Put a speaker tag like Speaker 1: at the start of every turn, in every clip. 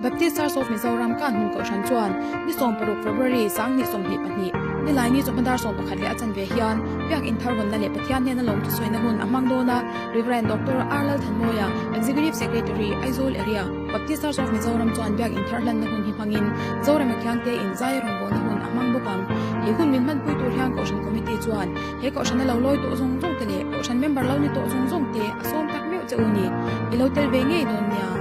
Speaker 1: Baptist Church of Mizoram Kanhmun Kohhran chuan ni 16 February 2022 Nilaini chawhma dar 11 leh a chanve hian Biak Inthar hawnna leh Pathian hnena lawmthu sawina hun a hmang dawn a, Rev. Doctor R. Lalthanmawia, Executive Secretary, Aizawl Area, Baptist Church of Mizoram chuan Biak Inthar hlanna hun hi hmangin Zorema Khiangte in zai rawngbawlna hun a hmang bawk ang. He hun min hmanpui tur hian Kohhran Committee chuan he Kohhrana lo lawi tawh zawng zawng te leh Kohhran member lo ni tawh zawng zawng te a sawm tak meuh che u ni. I lo tel ve ngei dawn nia.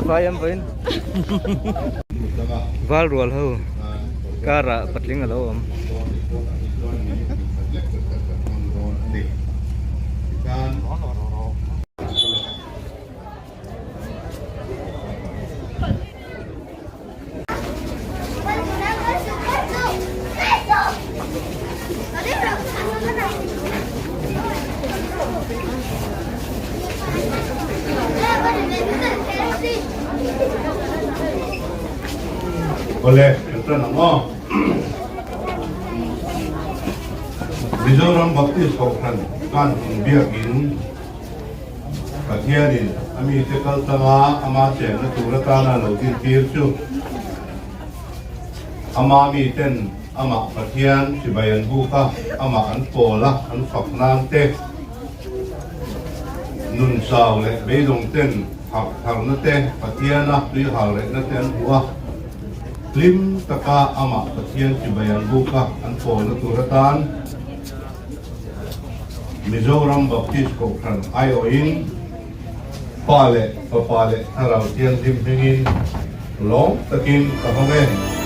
Speaker 2: Vai am vawiin val rual ho karah patling alo awm.
Speaker 3: Awle, kan tan ang aw. Mizoram Baptist Kohhran kan inbiakin Pathianin a mite kal tlanga ama chenna tur atana lo dintir chu ama miten amah Pathian chibai an buk a, amah an pawl a, an fak nan te, nun chau leh beidawng ten harh tharna te, Pathiana tui hal rehna te an hmu a, hlim taka amah Pathian chibai an buk a, an pawlna tur atan. Mizoram Baptist Kohhran aiawhin Pa leh Fapa leh Thlarau Thianghlim hmingin lawm takin ka hawng e.